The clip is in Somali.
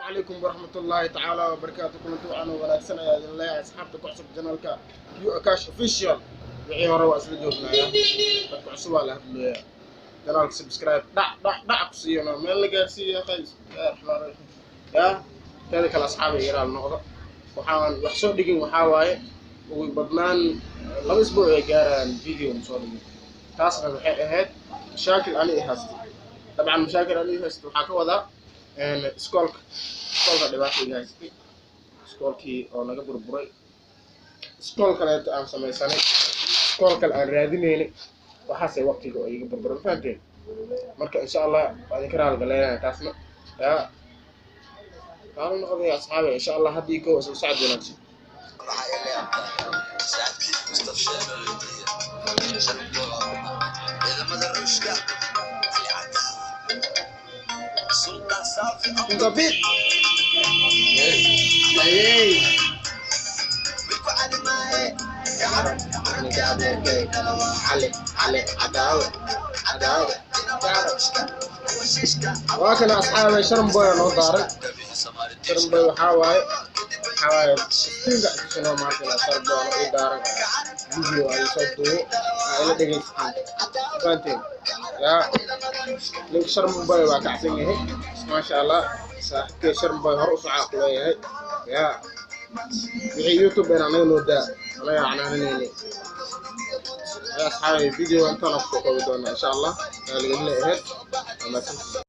Calaykum waraxmatullaahi tacaala wabarakaatu. Kulanti waxaan wanaagsan ayaa idin leeyahay, asxaabta ku cusub channelka Q Akash Official. Wixii hore waa isla joognaya, dadka cusub waa la hadlooyaa. Channelka subscribe dhac dhac dhac ku siiyano, meel la gaarsiiya. Qays raxmaan raxiim. Yaa teeda kale, asxaaba, yaraal noqdo. Waxaan wax soo dhigin waxaa waaye ugu badnaan 2 isbuuc ay gaaraan video ma soo dhigin. Taasna waxay ahayd mashaakil ani i haystay. Dabcan mashaakil ani i haystay waxaa ka wadaa iskoolka. Iskoolka dhibaato iga haystay, iskoolkii oo naga burburay, iskool kaleeto aan samaysanay, iskool kale aan raadinaynay, waxaasay waqtiga oo iga burburay. Ma fahanteen? Marka insha Allah waa idinka raali galeynaya taasna. Yaa raali noqday, asxaabi. Insha Allah haddii ko isla socod wanaagsan. The beat. Hey. Cali Cali Cadaawe Cadaawe. Waa kana, asxaabay, Sharmboy noo daaray. Sharmboy waxaa waaye iftiinka tusano maanta. Sharmboy ii daaran video ay soo duubo, aa ila dhegaysatiin. Fahanteen? Yaa ninka Sharmboy waa kacsan yahay, maasha Allah. Saaxiibkay Sharmboy hore u socaa ku leeyahay. Yaa wixii YouTube een anaga noo daa, anaga canaaninaynay. Yaa asxaabay, video intaan kusoo koobi doona insha Allah. Aa lagadina ahayd. Waa mahadsantihiin.